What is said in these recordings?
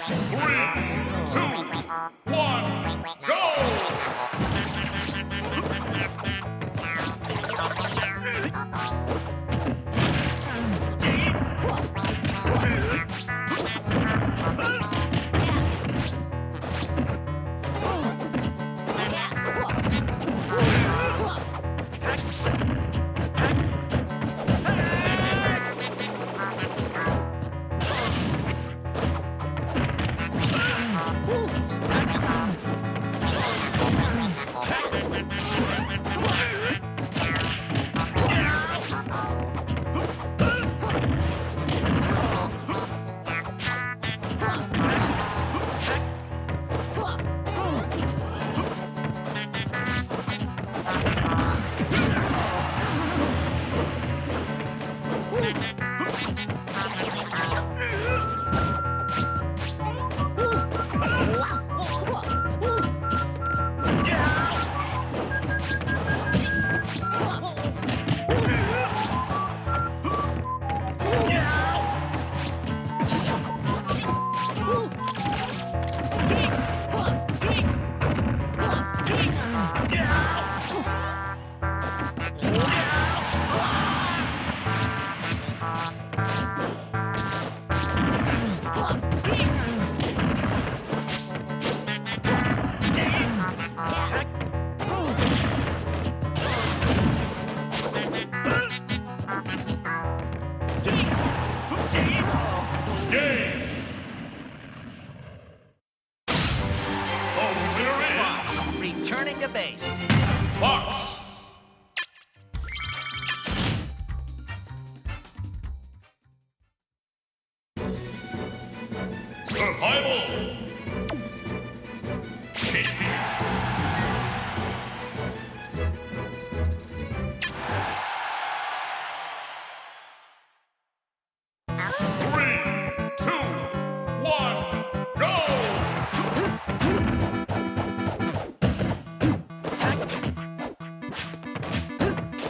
Three, two, one, go! Game! The winner This is is Fox, returning to base. Fox! Survival! Hit me! Three, two, one, go!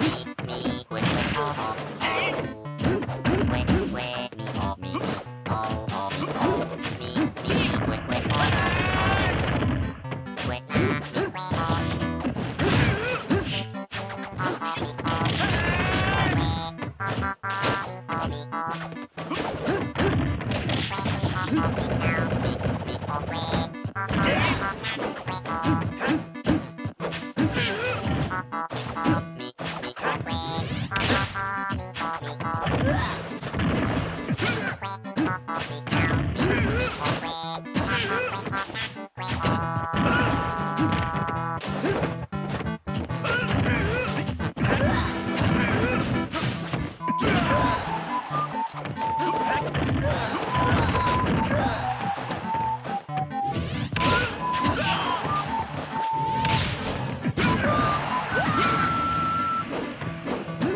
Me, me, quick, quick, oh, oh. Quick, quick, me, oh, me, me, oh, oh, me, oh. Me, me, quick, quick, oh, oh. Quick, ah, me, oh.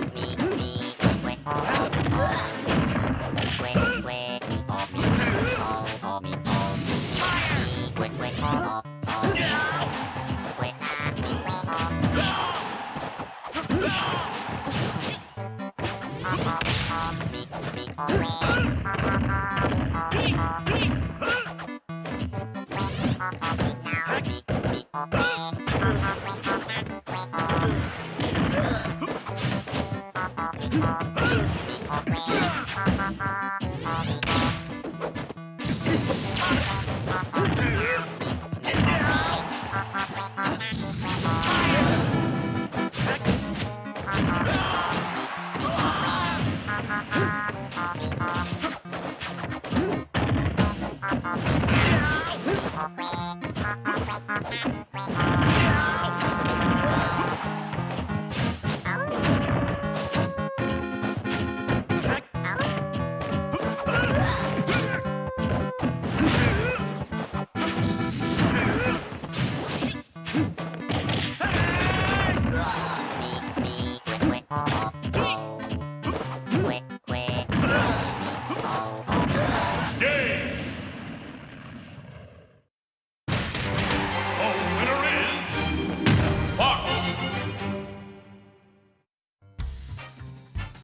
Me, me, quick, me, me, quick, oh, oh. Quick, quick, me, oh, me, oh, oh, me, oh. Me, me, quick, quick, oh, oh, oh. Quick, ah, me, oh. Me, me, oh, me, me, oh, me, oh,